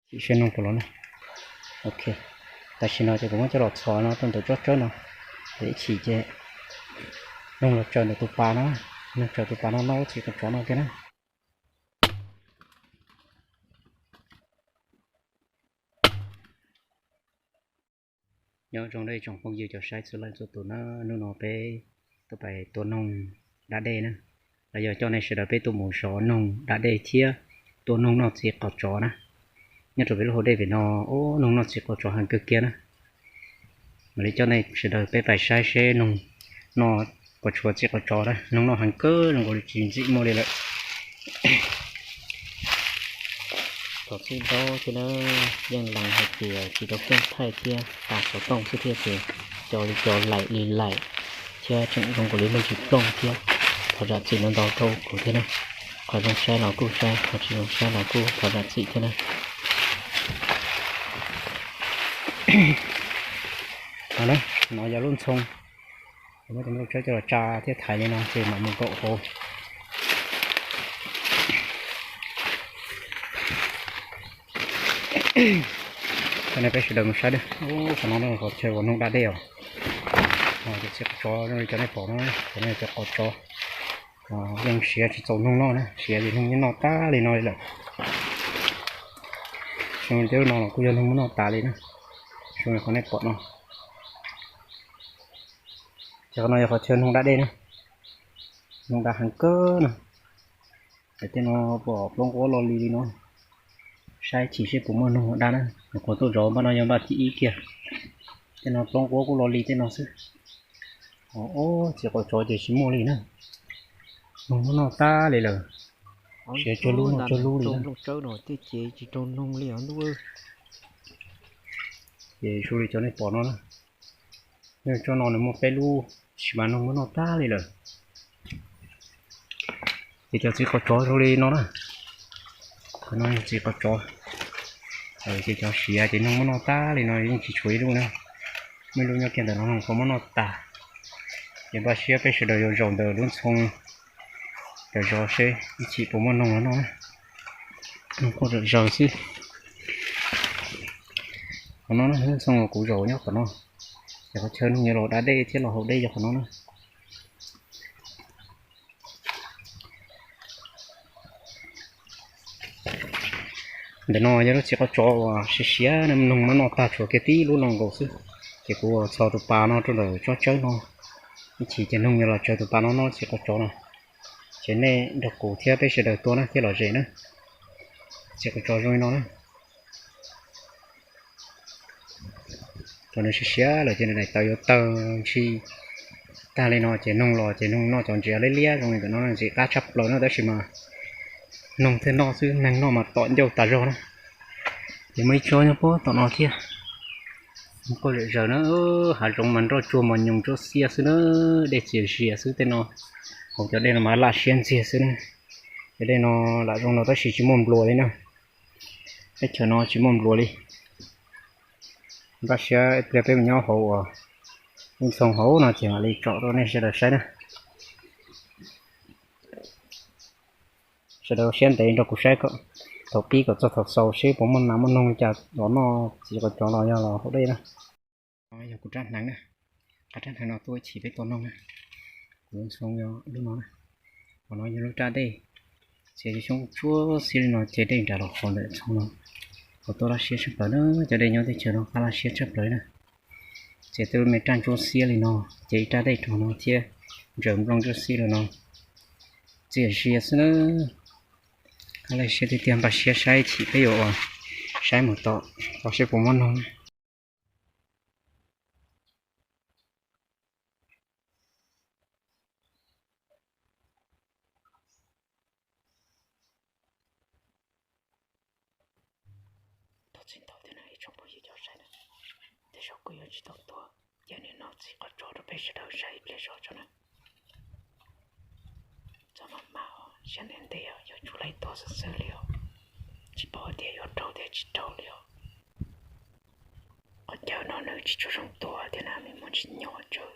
Chim saib noog puas los na. Ok, tam sim no ces kuv muab coj los txhos no rau ntawm tsob tsawb no, ib chim ces noog los tsaws ntawm tus pas no, noog tsaws tus pas no noj lub txiv qos tsov no kiag na. Nyob zoo ib tsoom phooj ywg cov saib txhua leej txhua tus na, hnub no peb tuaj pais tua noog da dej na, los yog coj nej sawv daws peb tuaj mus zov noog da dej thiab tua noog noj txiv qos tsov na. Nyob rau peb lub hauv dej pem no, ub, noog noj txiv qos tsov heev kawg kiag na. Mam li coj nej sawv daws peb pais saib seb noog noj puas tshuav txiv qos tsov na, noog noj heev kawg zoo nkaus li tsis ntxim muaj li lawm. Thaum txhib ntaub thiab na, yeej lees hais tias tsis tau keej thaij thiab tas xov tooj xwb thiab ces cov li cov laim li laim thiab tseem zoo nkaus li muaj ntsis plooj thiab. Thov zam txim ntau ntau rau kuv thiab na. Qhov zoo saib los kuj saib, qhov tsis zoo saib los kuj thov zam txim thiab na. No yog lub ntxhoo, muab cov nplooj tsawb coj los tsa thiab thaiv li no ces mam mus nkaum hauv. Coj nej peb sawv daws mus saib na. Qhov no qhov chaw uas noog da dej os. Cov txiv qos tsov zoo li cov nej pom no, cov no cov qos tsov yeej siav tsis txaus noog noj na, siav ces noog yeej noj tag li no li lawm. Xyoo li tej lub no los kuj yog noog muab noj tas li na. Xyoo li qhov nej pom no, ces qhov no yog qhov chaw noog da dej na, noog da heev kawg na. Tej no pom plaub nquab lo li li no, saib chim seb puas muaj noog da na. Nyuam qhuav tuaj zov npaj no yog npaj thib ib kiag. Tej no plaub nquab kuj lo li tej no xwb. Os, txiv qos tsov ces tsis muaj li na, noog muab noj tag li lawm. Siav cuag lub noj cuag lub li na. Tej ces tsis raug noog li os ntuj. Ces zoo li cov nej pom no na, tsob no nws muaj peb lub, tab sis mas noog muab noj tag li lawm. Ces cov txiv qos tsov zoo li no na, no txiv qos tsov, ces cov siav ces noog muab noj tag li no yeej tsis tshuav ib lub na. Muaj ib lub nyob kiag ntawm no noog kuj muab noj tas. Ces npaj siab peb sawv daws yuav zaum ntawm lub ntxhoo, zaum zov seb ib chim puas muaj noog los noj na. Noog quaj zom zaws xwb. Qhov no lub ntxhoo uas kuv zaum nyob qhov no, ces qhov chaw noog yuav los da dej thiab los haus dej yog qhov no na. Ntawm no yog lub txiv qos tsov uas siav siav noog muab noj tag tshuav kiag tib lub no nkaus xwb. Ces kuv txhos tus pas no rau ntawm tsob tsawb no, ib chim ces noog yuav los tsaws tus pas no noj txiv qos tsov no. Ces nej nrog kuv thiab peb sawv daws tua na thiaj lom zem na. Txiv qos tsov zoo li no na. Thaum nws siav siav lawm ces nws daim tawv yuav tawg ntshis tag li no ces noog los ces noog noj cov ntsis liab liab zoo li ntawm no ntxim qab tshaj plaws na, tab sis mas noog thiaj noj xwb, neeg noj mas tom ncauj tas zog na. Ces muaj ib tsob nyob puag tom no thiab. Quaj zom zaws na, hav zoov mas nroj tsuag mos nyoos ntsuab xiab xwb na, dej txias zias xwb tej no. Hauv cov dej no mas laj siab ntxiag xwb na. Cov dej no lam zoo no tab sis tsis muaj npluas li na. Teb chaws no tsis muaj npluas li. Npaj siab ib pliag peb mus nyob hauv uas lub ntxhoo hauv no ces mam li tsom rau nej sawv daws saib na. Sawv daws siab ntev nrog kuv saib kom thaum pib kom txog thaum xaus seb puas muaj nas muaj noog li cas los noj txiv qos tsov los yog los haus dej na. No yog kuv rab hneev na, qab rab hneev no tuaj ib chim peb tua noog na. Kuv ntxhoo yog lub no na, qhov no yog lub rab dej. Txiav xyoob tsuab xiab li no ces dej nram los qhov ntawm ntxhoo no. Qhov tuaj laj siab tshaj plaws na, cov dej nyob teb chaws no qab laj siab tshaj plaws na. Txiav tej lub me raj ntsuab xiab li no, ces ib rab dej rau no thiab ntsaws nplooj ntsuab xiab li no. Txias zias xwb na. Qab laj siab tiag tiag, npaj siab saib chim peb yuav ua, saib mus tom, tom seb puas muaj noog. Thov txim ntau thiab na ib tsoom phooj ywg cov saib na, tej zaum kuj yuav tsis tau tuaj, ces nim no txiv qos tsov rau peb sawv daws saib ib pliag zog tso na. Txog mas mas siab ntev ntev os, yuav tsum laib tua xwb xwb li os, tsis paub tias yuav raug thiab tsis raug li os. Qhov chaw no nws tsis tshua zoo tua thiab na, me muaj tsis nyom tsawv.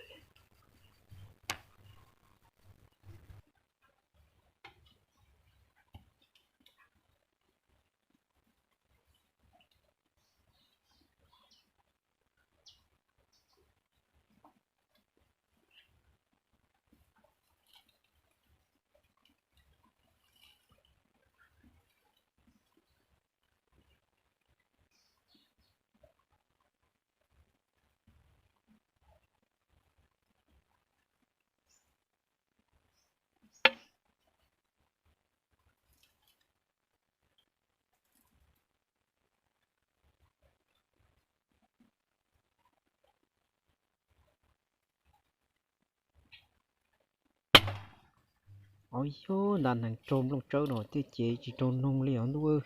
Au yog, nta neeg raug nplooj tsawb no thiab ces tsis raug noog li os ntuj.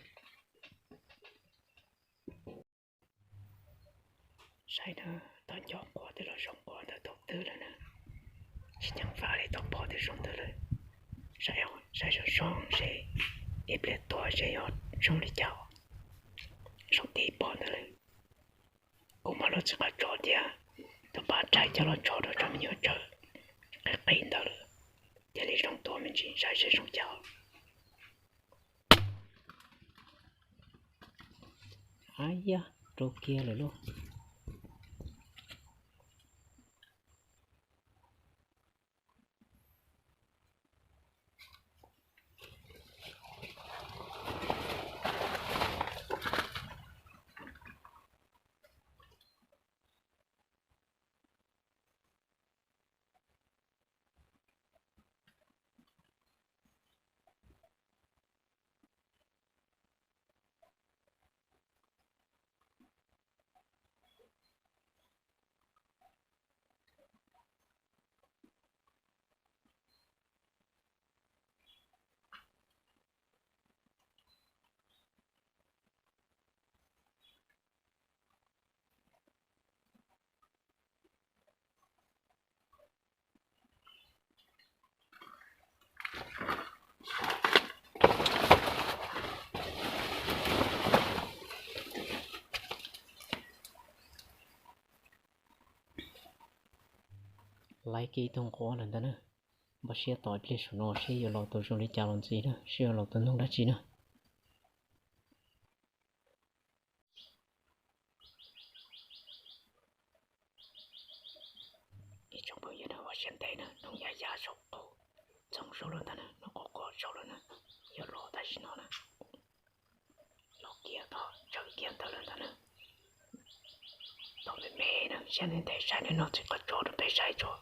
Saib na, tau nco quav twb los zoo quav ntawm thaum twg lawm na. Tsis ceev faj li tau pom twb zoo ntawd lawm. Saib, saib zoo zoo seb ib pliag tuaj seb yog zoo li cas. Zoo tib pom ntawd lawm. Kuv muab lub txiv qab tso thiab tus paj tshais coj los tso rau tsob me nyuam tsawb qis qis ntawd lawm, thiaj li zoo tua me ntsis saib seb zoo cas. Ab yam, rau kiag lawm lauj. Laib kiag ib tug nquab lawm ntag na. Npaj siab tos ib pliag saum no seb yuav los tau zoo li cas los ntxiv na, seb yuav los tau noog dab tsi na. Ib tsoom phooj ywg na, ua siab ntev na, noog ya ya saum qaum txoog saud lawm ntag na, noog quaj quaj saud lawm na, yuav los tam sim no na. Los kiag tod, tsawv kiag ntawd lawm ntag na. Tau me me na, siab ntev ntev saib nws no tsis qab tso rau peb saib tso.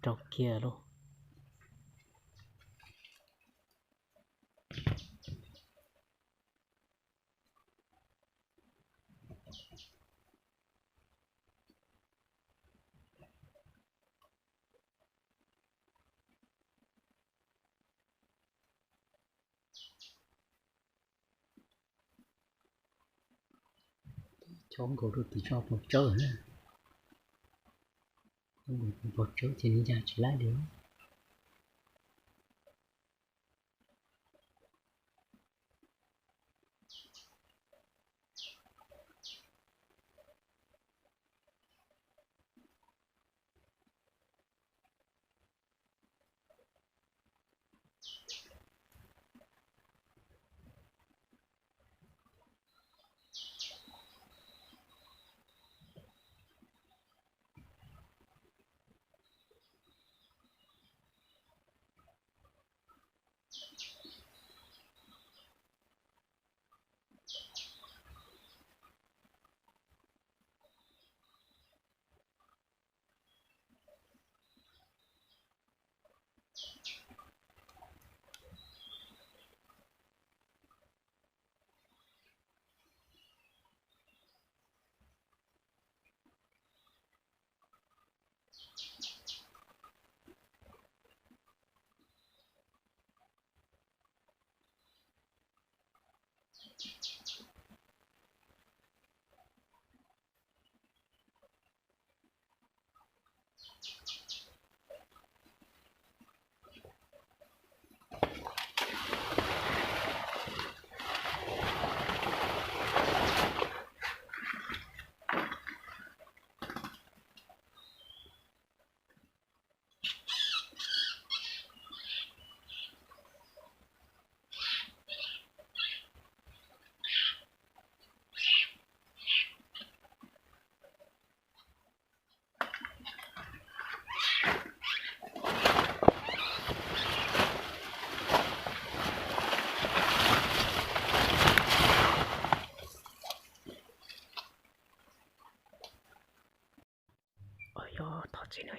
Rau kiag lauj. Chob nkaus rau tim tsob pos tsawb na. Pos tsawb ces nws ya tsis laib li.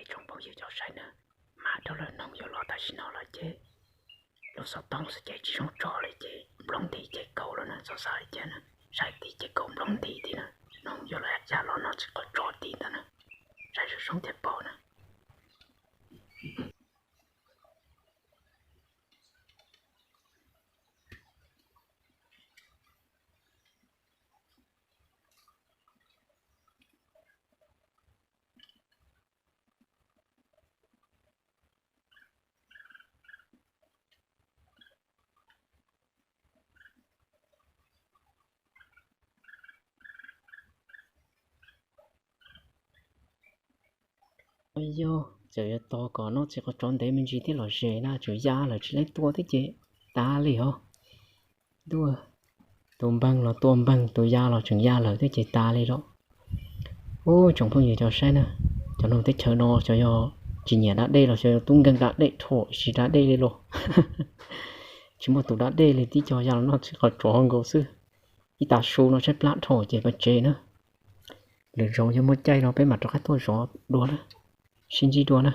Tsoom phooj ywg cov saib na, mam rau lawm noog yuav los tam sim no lawm ces lub xov tooj xwb ces tsis zoo tso li ces nplooj nti ces kaus lawm na, txhob xav li cas na. Saib tid ces kaus nplooj nti tid na, noog yuav los ya los noj txiv qhov tsov tid ntag na. Saib zoo zoo thiaj paub na. Yog txawm yuav tos kom noj txiv qhov tsov ntev me ntsis thiab los ze na, tseem ya lawm tsis leej tua thiab ces tas li os. Tus npeeg los tua npeeg, tus ya los tseem ya lawm thiab ces tas li los. Ub, tsoom phooj ywg cov saib na, cov noog teb chaws no xyov yog tsis nyiam da dej los xyov yog tub nkeeg da dej dhau tsis da dej li los. Tsis muaj tus da dej li, tib co ya los noj txiv qhov tsov nkaus xwb. Ib tag su no tshaib plab dhau ces pab tsev na. Lwm zaus yog muaj caij no peb mam rov qab tuaj zov dua na, sib ntsib dua na.